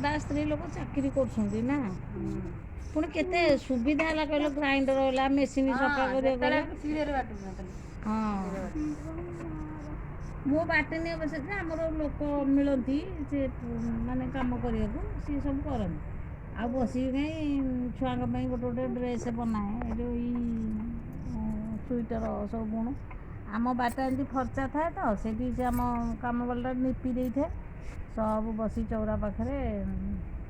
ଅଧା ସ୍ତ୍ରୀ ଲୋକ ଚାକିରି କରୁଛନ୍ତି ନା। ପୁଣି କେତେ ସୁବିଧା ହେଲା କହିଲ, ଗ୍ରାଇଣ୍ଡର ହେଲା, ମେସିନ୍ ସଫା ହଁ, କରିବାକୁ ସେତେବେଳେ ହେଲା। ଶିଳରେ ବାଟୁନଥିଲେ। ହଁ, ମୁଁ ବାଟେନୀ ଅବଶ୍ୟ, ଯେ ଆମର ଲୋକ ମିଳନ୍ତି ସେ ମାନେ କାମ କରିବାକୁ, ସିଏ ସବୁ କରନ୍ତି। ଆଉ ବସିକି କାଇଁ, ଛୁଆଙ୍କ ପାଇଁ ଗୋଟେ ଗୋଟେ ଡ୍ରେସ୍ ବନାଏ, ଏ ଯେଉଁ ସୁଇଟର ସବୁ ବୁଣୁ। ଆମ ବାରିଟା ଏମିତି ଫର୍ଚା ଥାଏ ତ ସେଇଠି ସେ ଆମ କାମବାଲିଟା ନିପି ଦେଇଥାଏ ସବୁ, ବସି ଚଉରା ପାଖରେ।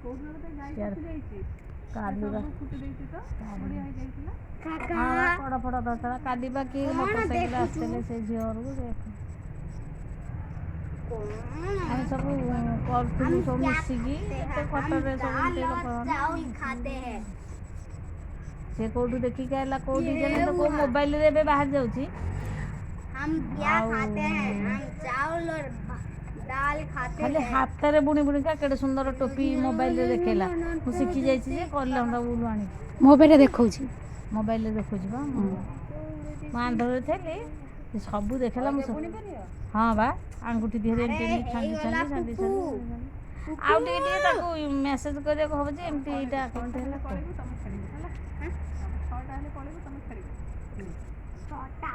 କୋଉଦିନ ଗୋଟେ ଗାଈ ଚେୟାର ପଶି ଯାଇଛି, ସେ କାଲି ବା ସବୁ କୁଟି ଦେଇଛି ତ, କାଲି ନଡିଆ ହେଇଯାଇଥିଲା। ହଁ ବା, କଡ଼ ଫଡ଼ ଧରିଥିଲା। କାଲି ବା କିଏ କଣ ମୋଟର ସାଇକେଲ ଦେଖୁଛୁ? ଆସିଥିଲେ ସେ ଝିଅ ଘରକୁ ସେ କଣ? ଆମେ ସବୁ हम କରୁଥିଲୁ ସବୁ क्या ମିଶିକି खाते हैं? କେତେ हम ଖଟରେ ସବୁ दाल ଏମିତି और ଲୋକମାନେ चावल ମିଶିକି खाते ସବୁ। हैं। ସେ କୋଉଠୁ ଦେଖିକି ଆଇଲା, କୋଉ ये ଡିଜାଇନ ତ କୋଉ हुआ। ମୋବାଇଲରେ ଏବେ ବାହାରି ଯାଉଛି। हम क्या ଆଉ खाते हैं? हम चावल और दाल खाते ଖାଲି हैं। ହାତରେ ବୁଣି ବୁଣିକା କେଡ଼େ ସୁନ୍ଦର ଟୋପି ମୋବାଇଲରେ ଦେଖେଇଲା। ମୁଁ ଶିଖି ଯାଇଛି ଯେ କଲେ ହନ୍ତା ଉଲୁ ଆଣିକି। ମୋବାଇଲରେ ଦେଖାଉଛି। ମୋବାଇଲରେ ଦେଖୁଛି ବା ମୁଁ। ମୁଁ ଆନ୍ଧ୍ରରେ ଥିଲି, ସେ ସବୁ ଦେଖେଇଲା। ଅଇକା ମୁଁ ବୁଣି ପାରିବ? ହଁ ବା, ଆଙ୍ଗୁଠି ଦେହରେ ଆରେ ଏମିତି ଏମିତି ଛାଣ୍ଟି ହେଇଗଲା ଛାଣ୍ଟି ଛାଣ୍ଟି ପୁପୁ ଛାଣ୍ଟି ଛାଣ୍ଟି। ପୁପୁ। ଆଉ ଟିକେ ଟିକେ ତାକୁ ମେସେଜ କରିବାକୁ ହବ ଯେ ଆମେ ଏମିତି ପଳେଇବୁ ଏଇଟା କେମିତି 6ଟା ହେଲା ହେଲେ କୁହ। ପଳେଇବୁ, ତମେ ଖେଳିବ ହେଲା। ଆମେ 6ଟା ହେଲେ ପଳେଇବୁ, ତମେ ଖେଳିବ। ଛଅଟା।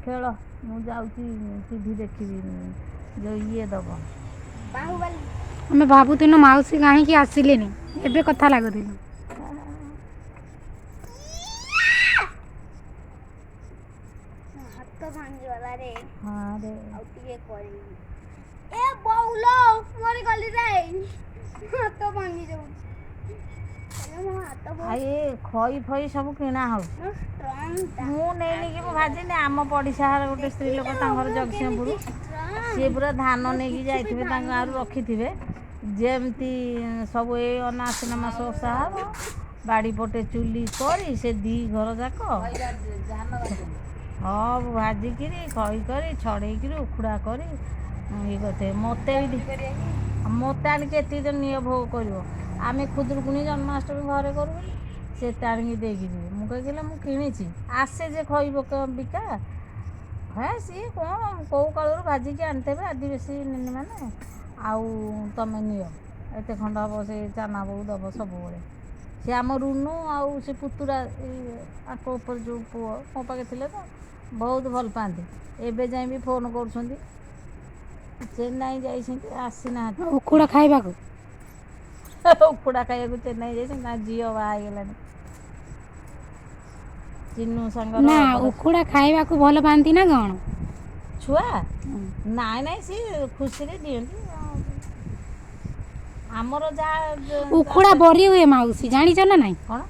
ଖେଳ, ମୁଁ ଯାଉଛି ଟିଭି ଦେଖିବି, ଯେଉଁ ଇଏ ଦବ। ବାହୁବଲି। ଆମେ ଭାବୁଥିନୁ ମାଉସୀ କାହିଁକି ଆସିଲେନି, ଏବେ କଥା ଲାଗୁଥିଲୁ। ହାତ ଭାଙ୍ଗିଗଲା ରେ। ହଁ ରେ। ଆଉ ଟିକେ କରିବି। ଏ ବଉଲୋ, ମରିଗଲି ରେ, ହାତ ଭାଙ୍ଗି ଯାଉଛି। ହେଲେ ମୋ ହାତ ଆଉ ବହୁତ ଏ ଖଇ ଫଇ ସବୁ କିଣା ହେଉଛି। ମୋ ଷ୍ଟ୍ରଙ୍ଗଟା। ମୁଁ ନେଇନି କି ମୁଁ ଭାଜିନି। ଆମ ପଡ଼ିଶା ଘର ଗୋଟେ ସ୍ତ୍ରୀ ଲୋକ, ଦେଖିଲ ତାଙ୍କ ଘର ମୁଁ ଜଗତସିଂହପୁର, କେମିତି ସିଏ ଷ୍ଟ୍ରଙ୍ଗ? ପୁରା ଧାନ ମୋର ନେଇକି କିଛି ବି ଯାଇଥିବେ, ତାଙ୍କ ଗାଁରୁ ଭାଙ୍ଗୁନି। ରଖିଥିବେ। ଯେମିତି ସବୁ ଏଇ ଅନାସିନ ମାସ ଓଷା ହବ, ବାଡ଼ି ପଟେ ଚୁଲି କରି ସେ ଦି ଘର ଯାକ ଖଇ ଧାନ ଭାଜନ୍ତି। ହବ ଭାଜିକିରି, ଖଇ କରି ଛଡ଼େଇକିରି ଉଖୁଡ଼ା କରି ଇଏ କରିଥିବେ। ମୋତେ ବି କୁଟାକୁଟି କରିବାକୁ। ମୋତେ ଆଣିକି ଏତିକି ତ ନିଅ, ଭୋଗ କରିବ। ଆମେ ଖୁଦୁରୁକୁଣୀ ଜନ୍ମାଷ୍ଟମୀ ଘରେ କରୁ ବୋଲି ସେ ଆଣିକି ଦେଇକି ଯିବେ। ମୁଁ କହିଲି ମୁଁ କିଣିଛି, ଆସେ ଯେ ଖଇ ପକା ବିକା ହେ। ସିଏ କ'ଣ କେଉଁ କାଳରୁ ଭାଜିକି ଆଣିଥିବେ ଆଦିବାସୀ ମାନେ, ଆଉ ତମେ ନିଅ, ଏତେ ଖଣ୍ଡ ହେବ, ସେ ଚାନା ବୋଉ ଦେବ ସବୁବେଳେ। ସେ ଆମ ରୁନୁ ଆଉ ସେ ପୁତୁରା, ଏଇ ଆଙ୍କ ଉପରେ ଯେଉଁ ପୁଅ, ମୋ ପାଖରେ ଥିଲେ ତ ବହୁତ ଭଲ ପାଆନ୍ତି। ଏବେ ଯାଏଁ ବି ଫୋନ୍ କରୁଛନ୍ତି। ଚେନ୍ନାଇ ଯାଇଛନ୍ତି, ଆସିନାହାନ୍ତି। ଉଖୁଡ଼ା ଖାଇବାକୁ। ଉଖୁଡ଼ା ଖାଇବାକୁ ଚେନ୍ନାଇ ଯାଇଛନ୍ତି। ତାଙ୍କ ଝିଅ ବାହା ହେଇଗଲାଣି ଚିନୁ ସାଙ୍ଗର। ନା, ବଡ଼ ଉଖୁଡ଼ା ଖାଇବାକୁ ଭଲ ପାଆନ୍ତି ନା କ'ଣ? ଛୁଆ। ନାଇଁ ନାଇଁ, ସିଏ ଖୁସିରେ ଦିଅନ୍ତି ଆମର ଯାହା ଉଖୁଡ଼ା ବରି ହୁଏ ମାଉସୀ, ଜାଣିଛ ନା ନାଇଁ? କ'ଣ?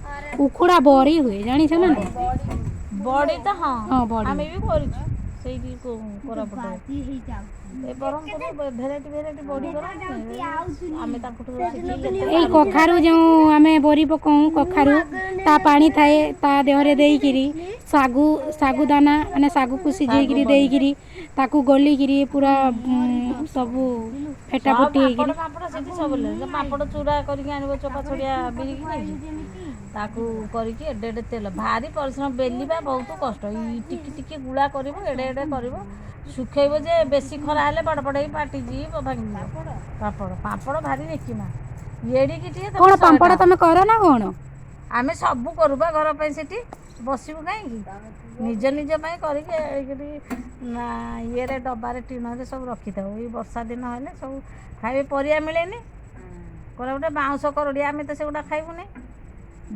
ଉଖୁଡ଼ା ବରି ହୁଏ, ଜାଣିଛ ନା ବଡ଼ି ନାଇଁ? ବଡ଼ି। ବଡ଼ି ତ ହଁ। ହଁ, ବଡ଼ି। ଆମେ ବି କରିଛୁ ସେଇଠି କୋରାପୁଟରେ। ବାଜି ହେଇଯାଉଛି। ଏ ବ୍ରହ୍ମପୁର ଭେରାଇଟି ଭେରାଇଟି ବଡ଼ି ଦେଖାଯାଉଛି କରନ୍ତି। ଆଉ ଚୁଲି ଆମେ ତାଙ୍କଠୁ ସେଦିନ ଶିଖିକି ତ କେତେ ଏଇ ନ୍ୟୁଜ୍ ପାରୁଛୁ। କଖାରୁ ଯେଉଁ ଆମେ ବରି ପକାଉ, ମୁଁ କଖାରୁ ଆଗରେ ତା ପାଣି ଥାଏ, ତା ଦେହରେ ଏମିତି ଦେଇକିରି ଦେଖିଲି। ଶାଗୁ, ଶାଗୁ ଦାନା ମାନେ ଶାଗୁକୁ ଶାଗୁ ସିଝେଇକିରି ବଡ଼ି ଦେଇକିରି ତାକୁ ଗୋଲିକିରି ପୁରା ମରିଗଲି ସବୁ ବୁଝିଲୁ। ସବୁ ଫେଟା ଫୁଟି ପାମ୍ପଡ଼ ହେଇକିରି। ଫାମ୍ପଡ଼ ସେଠି ଆଗ ସବୁ ମୁଁ ପାମ୍ପଡ଼ ମାରିବି, ଚୁରା କରିକି ଆଣିବ, ଚୋପା ତାପରେ ଛଡ଼ିଆ ତୁ ବିରିକି ପଟକୁ ନେଇକି ଆଇଲୁ ଯେମିତି ତାକୁ ବାଜିଗଲା। କରିକି ଏଡ଼େ ଏଡ଼େ ତେଲ, ଭାରି ପରିଶ୍ରମ, ତୋ ବେଲିବା ଦେହରେ ବହୁତ କଷ୍ଟ। ଏଇ ବାଜି ଟିକି ଟିକି ଗୁଳା କରିବ, ଏଡ଼େ ଏଡ଼େ ସବୁ କରିବ, ଶୁଖେଇବ ଯେ ବେଶୀ ଖରା ହେଲେ ବଡ଼ ବଡ଼ ହେଇକି ଫାଟିଯିବ, ଭାଙ୍ଗିଯିବ। ପାମ୍ପଡ଼। ପାମ୍ପଡ଼, ପାମ୍ପଡ଼ ଭାରି ନେକିମା। ଏଡ଼ିକି ଟିକେ ତମେ କ'ଣ 100ଟା ପାମ୍ପଡ଼ ହବ। ତମେ କର ନା କ'ଣ? ଆମେ ସବୁ କରୁ ବା ଘର ପାଇଁ। ସେଠି ବସିବୁ କାହିଁକି? ତମେ ଥିବ ନିଜ ବୁଲି ନିଜ ପାଇଁ କରିକି ଏଇକିରି ନା ଇଏରେ ଡବାରେ ଟିଣରେ ସବୁ ରଖିଥାଉ। ଏଇ ବର୍ଷା ଦିନ ହେଲେ ସବୁ ଖାଇବେ, ପରିବା ମିଳେନି। କୋରାପୁଟ ବାଉଁଶ କରଡ଼ି, ଆମେ ତ ସେଗୁଡ଼ା ଖାଇବୁନି।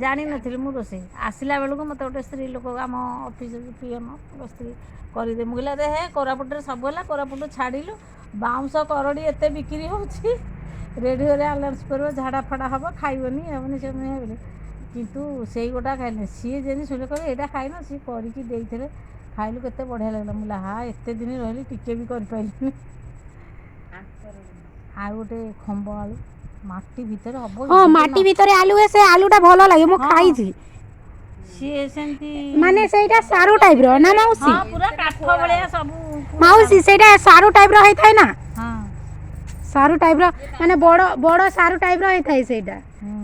ଜାଣିନଥିଲି ମୁଁ ରୋଷେଇ। ଆସିଲା ବେଳକୁ ମୋତେ ଗୋଟେ ସ୍ତ୍ରୀ ଲୋକ, ଆମ ଅଫିସ ପିଅନ ସ୍ତ୍ରୀ, କରିଦେ। ମୁଁ କହିଲି ଆରେ ହେ, କୋରାପୁଟରେ ସବୁ ହେଲା, କୋରାପୁଟ ଛାଡ଼ିଲୁ, ବାଉଁଶ କରଡ଼ି ଏତେ ବିକ୍ରି ହେଉଛି, ରେଡ଼ିଓରେ ଆନାଉନ୍ସ କରିବ, ଝାଡ଼ା ଫାଡ଼ା ହେବ, ଖାଇବନି ହେବନି ସେମିତି ଭାବିଲେ। କିନ୍ତୁ ସେଇ ଗୋଟା ଖାଇଲେ, ସିଏ ଯେମିତି ଶୁଣିଲେ, କହିଲେ ଏଇଟା ଖାଇନ? ସିଏ କରିକି ଦେଇଥିଲେ, ଖାଇଲୁ, କେତେ ବଢ଼ିଆ ଲାଗିଲା। ମୁଁ କହିଲି ହା, ଏତେ ଦିନ ରହିଲି, ଟିକେ ବି କରିପାରିଲିନି। ଆଙ୍କର ଆଉ ଗୋଟେ ଖମ୍ବ ଆଳୁ ମାଟି ଭିତରେ ହେବ। ହଁ, ଏଡ଼େ ମାଟି ଭିତରେ ଆଲୁ ହୁଏ, ସେ ଆଲୁଟା ଭଲ ଲାଗେ, ମୁଁ ହଁ ଖାଇଛି। ସିଏ ସେମିତି ମାନେ ସେଇଟା ତମର ସାରୁ ଟାଇପର ଗଲେ ନା ଯେତେବେଳେ ମାଉସୀ? ହଁ, ପୁରା କାଠ ସେଦିନ ଖୋଳା ଭଳିଆ ହବ। ସବୁ ପୁରା ମାଉସୀ, ସେଇଟା ସାରୁ ଟାଇପର ହେଇଥାଏ ନା? ହଁ। ସାରୁ ଟାଇପର ସିଏ ମାନେ କାଙ୍କଡ଼ ବଡ଼ ବଡ଼ ସାରୁ ଟାଇପର ହେଇଥାଏ ସେଇଟା। ହୁଁ।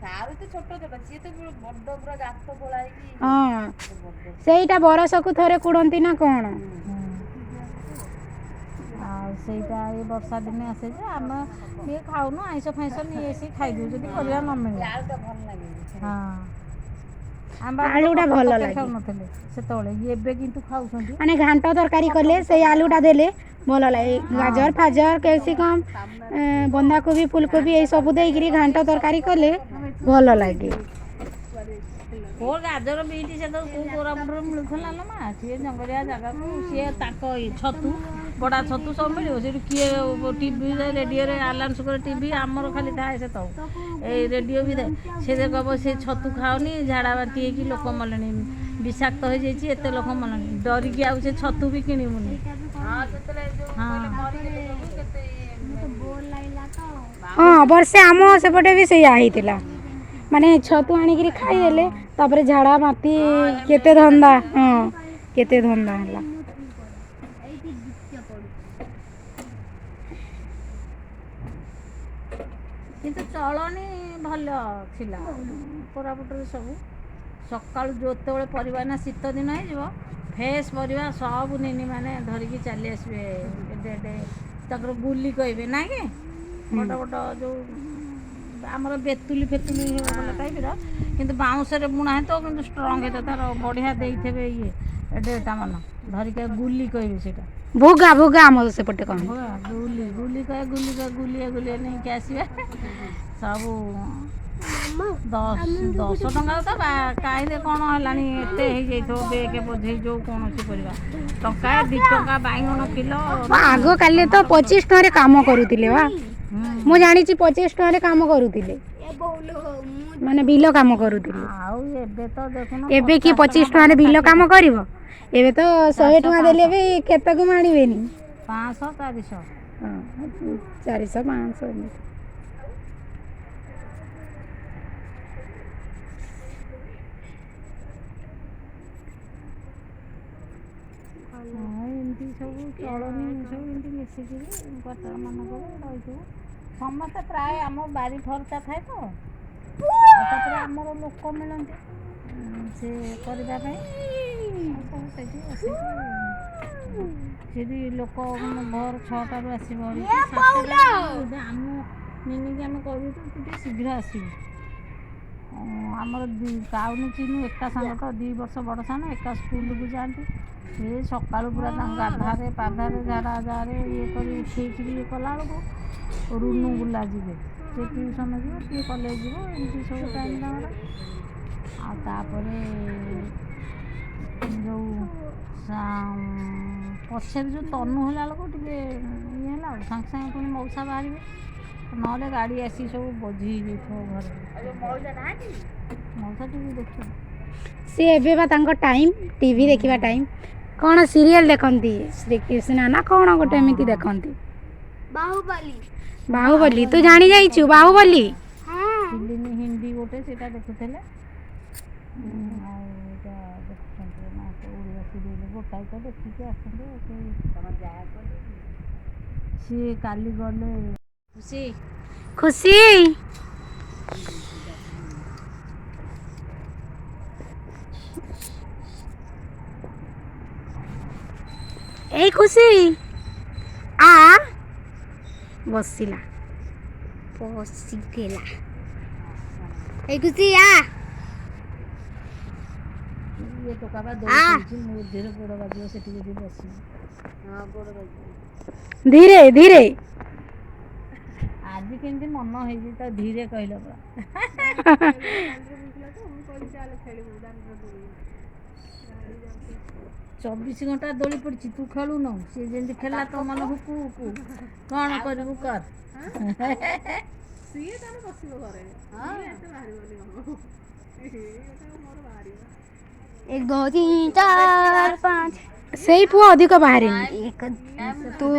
ସାରୁ ତ ଛୋଟ ଛୋଟ, ସିଏ ତ ବଡ ପୁରା ଗାତ ଖୋଳା ହେଇକି ହଁ, ହୁଏ ବଡ। ସେଇଟା ବରଷକୁ ଥରେ କୁଡନ୍ତି ନା କ'ଣ? ହୁଁ। ହୁଁ। ଆଉ ଆଉ ସେଇଟା ଏଇ ବର୍ଷା ଦିନେ ଆସେ ଯେ ଆମେ ଇଏ ଖାଉନୁ, ଆଇଁଷ ଫାଇଁଷ ନେଇ ଆସିକି ଖାଇଦେଉ ଯଦି ପରିବା ନ ମିଳିବ। ଆଳୁଟା ଭଲ ଲାଗେ। ହଁ, ଆମ ବାବୁ ତ ଆଳୁଟା ମଟନ ଭଲ ତରକାରୀ ଲାଗେ। ଖାଉନଥିଲେ ସେତେବେଳେ, ଏବେ କିନ୍ତୁ ଖାଉଛନ୍ତି। ମାନେ ଘାଣ୍ଟ ତରକାରୀ କଲେ ସେଇ ଆଳୁଟା ଦେଲେ ଭଲ ଲାଗେ। ଗାଜର ଫାଜର, କ୍ୟାପ୍ସିକମ୍, ବନ୍ଧାକୋବି, ଫୁଲକୋବି ଏଇସବୁ ଦେଇକିରି ଘାଣ୍ଟ ତରକାରୀ କଲେ ଭଲ ଲାଗେ। କୋଉ ଗାଜର ବିଟ୍ ସେ ତ କୋଉ କୋରାପୁଟରୁ ମିଳୁଥିଲା ଲୋ ମା। ସିଏ ଜଙ୍ଗଲିଆ ଜାଗାକୁ ସିଏ ତାଙ୍କ ଇଏ ଛତୁ, ବଡ଼ା ଛତୁ ସବୁ ମିଳିବ ସେଠି। କିଏ ଟିଭିରେ ରେଡ଼ିଓରେ ଆଲାଉନ୍ସ କରେ, ଟିଭି ଆମର ଖାଲି ଥାଏ ସେତେବେଳେ, ଏଇ ରେଡ଼ିଓ ବି ଥାଏ। ସେ କହିବ ସେ ଛତୁ ଖାଉନି, ଝାଡ଼ା ବାନ୍ତି ହେଇକି ଲୋକ ମଲେଣି, ବିଷାକ୍ତ ହେଇଯାଇଛି, ଏତେ ଲୋକ ମଲେଣି। ଡରିକି ଆଉ ସେ ଛତୁ ବି କିଣିବୁନି। ହଁ, ସେତେବେଳେ ଯୋଉ ହଁ। କହିଲେ ମରିଗଲେ ସବୁ କେତେ ଇଏ। ମତେ ବୋର ଲାଗିଲା ତ। ହଁ, ବର୍ଷେ ଆମ ସେପଟେ ବି ସେଇଆ ହେଇଥିଲା। ମାନେ ଛତୁ ଆଣିକିରି ଖାଇଦେଲେ, ତାପରେ ଝାଡ଼ା ବାନ୍ତି କେତେ ଧନ୍ଦା। ହଁ, କେତେ ଧନ୍ଦା ହେଲା। ମୁଁ ଥ୍ରୀ ପଢେ, ଏଇଠି ଦ୍ୱିତୀୟ ପଢୁଛି। କିନ୍ତୁ ଚଳଣି ଭଲ ଥିଲା କୋରାପୁଟରେ ସବୁ। ସକାଳୁ ଯେତେବେଳେ ପରିବା ନା ଶୀତ ଦିନ ହେଇଯିବ, ଫ୍ରେଶ୍ ପରିବା ସବୁ ନିନି ମାନେ ଧରିକି ଚାଲି ଆସିବେ। ଏଡ଼େ ଏଡ଼େ ତାଙ୍କର ଗୁଲି କହିବେ ନା କି, ବଡ଼ ବଡ଼ ଯେଉଁ ଆମର ବେତୁଲି ଫେତୁଲି ଭଲ ଟାଇପ୍ର, କିନ୍ତୁ ବାଉଁଶରେ ବୁଣା ହେଇଥିବ, କିନ୍ତୁ ଷ୍ଟ୍ରଙ୍ଗ ହେଇଥିବ ତାର, ବଢ଼ିଆ ଦେଇଥିବେ ଇଏ ଏଡ଼େ ଏଟା ମାନ ଧରିକି, ଗୁଲି କହିବେ ସେଇଟା। ଭୁଗା, ଭୁଗା ଆମର ସେପଟେ କହନ୍ତି। ଗୁଲି, ଗୁଲି କହେ, ଗୁଲି କହେ, ଗୁଲିଏ ଗୁଲିଏ ନେଇକି ଆସିବେ ସବୁ। 10 10 ଟଙ୍କା ତ କାହିଁରେ କ'ଣ ହେଲାଣି, ଏତେ ହେଇଯାଇଥିବ ବେକେ ବୋଝେଇ। ଯେଉଁ କୌଣସି ପରିବା ଟଙ୍କାଏ 2 ଟଙ୍କା, ବାଇଗଣ କିଲୋ। ଆଗ କାଲି ତ 25 ଟଙ୍କାରେ କାମ କରୁଥିଲେ ବା। ମୁଁ ଜାଣିଛି, 25 ଟଙ୍କାରେ କାମ କରୁଥିଲେ। ଏ ବୋଉଲୋ, ମୁଁ ମାନେ ବିଲ କାମ କରୁଥିଲେ। ଆଉ ଏବେ ତ ଦେଖୁନ। ଏବେ କି 50 25 ଟଙ୍କା ଟଙ୍କାରେ ବିଲ 60 କାମ କରିବ? ଏବେ ତ 100 400 ଟଙ୍କା ଦେଲେ ବି କ୍ଷେତକୁ ମାଡ଼ିବେନି। 500 400। ହଁ, 400 500 ଏମିତି। ହଁ, ଏମିତି ସବୁ ଚଳଣି ସବୁ ଏମିତି ମିଶିକିରି କ୍ୱାର୍ଟର ମାନଙ୍କରେ ରହିଥିବୁ ସମସ୍ତେ ପ୍ରାୟ। ଆମ ବାରି ଫରଚା ଥାଏ ତ, ଆଉ ତାପରେ ଆମର ଲୋକ ମିଳନ୍ତି ସେ କରିବା ପାଇଁ। ଆଉ ସବୁ ସେଇଠି ବସିକି, ସେଠି ଲୋକ ଭୋର 6ଟାରୁ ଆସିବ ଭାରି, 7ଟାରୁ। ଆମ ନିନିକି ଆମେ କହିବୁ ତୁ ଟିକେ ଶୀଘ୍ର ଆସିବୁ। ଆମର କାଉନି ଚିନୁ ଏକା ସାଙ୍ଗ ତ, 2 ବର୍ଷ ବଡ଼ ସାନ, ଏକା ସ୍କୁଲକୁ ଯାଆନ୍ତି। ସେ ସକାଳୁ ପୁରା ତାଙ୍କ ଗାଧାରେ ପାଧାରେ ଝାଡ଼ା ଯାରେ ଇଏ କରି ଉଠେଇକିରି ଇଏ କଲାବେଳକୁ, ରୁନୁ ବୁଲା ଯିବେ, କିଏ ଟିଉସନ୍ ଯିବ, କିଏ କଲେଜ ଯିବ, ଏମିତି ସବୁ ଟାଇମ୍ ତାଙ୍କର। ଆଉ ତାପରେ ଯେଉଁ ପଛରେ ଯେଉଁ ତନୁ ହେଲା ବେଳକୁ ଟିକେ ଇଏ ହେଲା, ଆଉ ସାଙ୍ଗେ ସାଙ୍ଗେ ପୁଣି ମଉସା ବାହାରିବେ, ନହେଲେ ଗାଡ଼ି ଆସି ସବୁ ବୋଝି ହେଇଯାଇଥିବ ଘରେ। ଆଉ ଯୋଉ ମଉସା ନାହାନ୍ତି? ମଉସା ଟିଭି ଦେଖୁଛନ୍ତି। ସିଏ ଏବେ ବା ତାଙ୍କ ଟାଇମ୍, ଟିଭି ଦେଖିବା ଟାଇମ୍। କ'ଣ ସିରିଏଲ୍ ଦେଖନ୍ତି, ଶ୍ରୀକୃଷ୍ଣ ନା କ'ଣ ଗୋଟେ ଏମିତି ଦେଖନ୍ତି। ବାହୁବଲି। ବାହୁବଲି, ତୁ ଜାଣି ଯାଇଛୁ ବାହୁବଲି? ହଁ। ଫିଲ୍ମ ହିନ୍ଦୀ ଗୋଟେ ସେଇଟା ଦେଖୁଥିଲେ। ଆଉ ଏଇଟା ଦେଖୁଛନ୍ତି ନା ଓଡ଼ିଆ ସିରିଏଲ୍ ଗୋଟାଏ ତ ଦେଖିକି ଆସନ୍ତି। ଆଉ ସେ ତମ ଯାହା କଲେ ସିଏ କାଲି ଗଲେ ଖୁସି। ଖୁସି। ଏଇ ଖୁସି, ଆ ବସିଲା। ବସିଥିଲା। ଏଇ ଖୁସି, ଆ। ଇଏ ଟୋକା ବା ଦୋଳି ଖେଳୁଛି। ମୋ ଦେହରେ ଗୋଡ଼ ବାଜିବ ସେଠି ଯଦି ବସିବ। ହଁ, ଗୋଡ଼ ବାଜିବ। ଧୀରେ ଧୀରେ। ଆଜି କେମିତି ମନ ହେଇଛି ତ ଧୀରେ କହିଲ ପୁରା। 24 ଘଣ୍ଟା ଦୋଳି ପଡ଼ିଛି, ତୁ ଖେଳୁନୁ। ସିଏ ଯେମିତି ଖେଳିଲା ତୋ ମନ ହୁକୁ ହୁକୁ, କ'ଣ କରିବୁ କର। ସିଏ ତାର ବସିବ ଘରେ, ସିଏ ଏତେ ବାହାରିବନି। ଏଇଟା ମୋର ବାହାରିବ। 1 2 3 4 5। ସେଇ ପୁଅ ଅଧିକ ବାହାରେନି। 1 2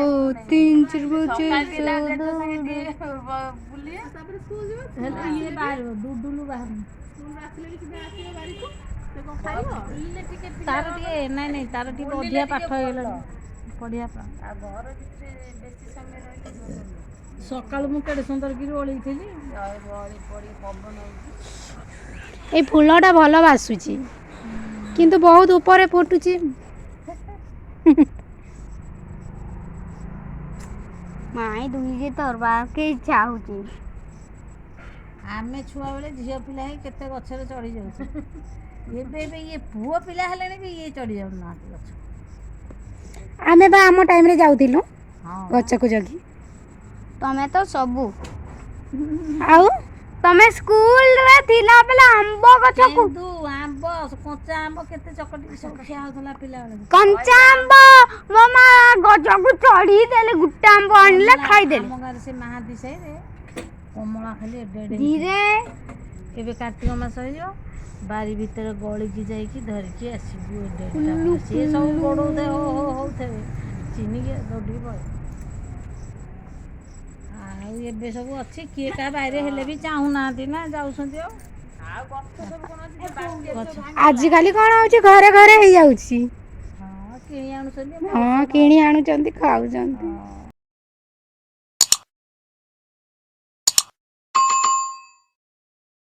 3 4 5 6 ସକାଳେ ଟିକେ 7 ଜେଜେ ସାଙ୍ଗେ 8। ଟିକେ ବୁଲିବେ। ତାପରେ ସ୍କୁଲ ଯିବ। ହେଲେ ଇଏ ବାହାରିବ, ଡୁଡୁଲୁ ବାହାରୁନି। ସ୍କୁଲରୁ ଆସିଲେ ବି ସିଧା ଆସିବ ବାରିକୁ। ସେ କଣ ଖାଇବ? ବୁଲିଲେ ଟିକେ ତାର ଟିକେ ନାଇଁ ନାଇଁ, ତାର ଟିକେ ବୁଲିଲେ ଅଧିକା ଟିକେ ପାଠ ଭଲ। ହେଇଗଲାଣି ପଢ଼ିବା ପାଇଁ। ଆଉ ଘର ଭିତରେ ବେଶୀ ସମୟ ରହିଲେ ଭଲ ନୁହଁ। ସକାଳୁ ମୁଁ କେଡ଼େ ସୁନ୍ଦର କିରି ଓଳେଇଥିଲି। ଗଳି ପଡ଼ି ପବନ ହଉଛି। ଏଇ ଫୁଲଟା ଭଲ ବାସୁଛି, କିନ୍ତୁ ବହୁତ ଉପରେ ଫୁଟୁଛି। ମାଇଁ ଦୁଇରେ ଧରବାକେ ଇଚ୍ଛା ହଉଛି। ଆମେ ଛୁଆବେଳେ ଝିଅ ପିଲା ହେଇ କେତେ ଗଛରେ ଚଢ଼ି ଯାଉଛୁ। ଏବେ ଏବେ ଇଏ ପୁଅ ପିଲା ହେଲେଣି ବି ଇଏ ଚଢ଼ି ଯାଉନାହାନ୍ତି ଗଛ। ଆମେ ବା ଆମ ଟାଇମ୍ରେ ଯାଉଥିଲୁ ହଁ ଗଛକୁ ଜଗି। ତମେ ତ ସବୁ। ଆଉ ତମେ ସ୍କୁଲରେ ଥିଲା ବେଳେ ଆମ୍ବ ଗଛକୁ କେନ୍ଦୁ ଆମ୍ବ, କଞ୍ଚା ଆମ୍ବ କେତେ ଚକଟିକି ସବୁ ଖିଆ ହଉଥିଲା ପିଲାବେଳେ। କଞ୍ଚା ଆମ୍ବ ମୋ ମା ଗଛକୁ ଚଢି ଦେଲେ, ଗୋଟେ ଆମ୍ବ ଆଣିଲେ ଖାଇଦେଲେ। ଆମ ଗାଁରେ ସେ ମହାନ୍ତି ସାହିରେ କମଳା ଖାଲି ଏଡେ ଏଡେ ହେଇଥିଲା। ଧୀରେ। ଏବେ କାର୍ତ୍ତିକ ମାସ ହେଇଯିବ, ବାରି ଭିତରେ ଗଳିକି ଯାଇକି ଧରିକି ଆସିବୁ ଏଡେ ଏଡେ। ସିଏ ସବୁ ଗୋଡ଼ଉଥିବେ, ହଉ ହଉ ହଉଥିବେ, ଚିନିକି ଦୌଡ଼ିକି ପଳେଇବ। ଆଉ ଏବେ ସବୁ ଅଛି, କିଏ କାହା ବାରିରେ ହେଲେ ବି ଚାହୁଁନାହାନ୍ତି ନା ଯାଉଛନ୍ତି ଆଉ। ଆଉ ଗଛ ସବୁ କଣ ଅଛି ସେ ବାତ୍ୟା ଗଛ ଆଜିକାଲି କ'ଣ ହେଉଛି, ଘରେ ଘରେ ହେଇଯାଉଛି। ହଁ, କିଣି ଆଣୁଛନ୍ତି। ହଁ, କିଣି ଆଣୁଛନ୍ତି, ଖାଉଛନ୍ତି।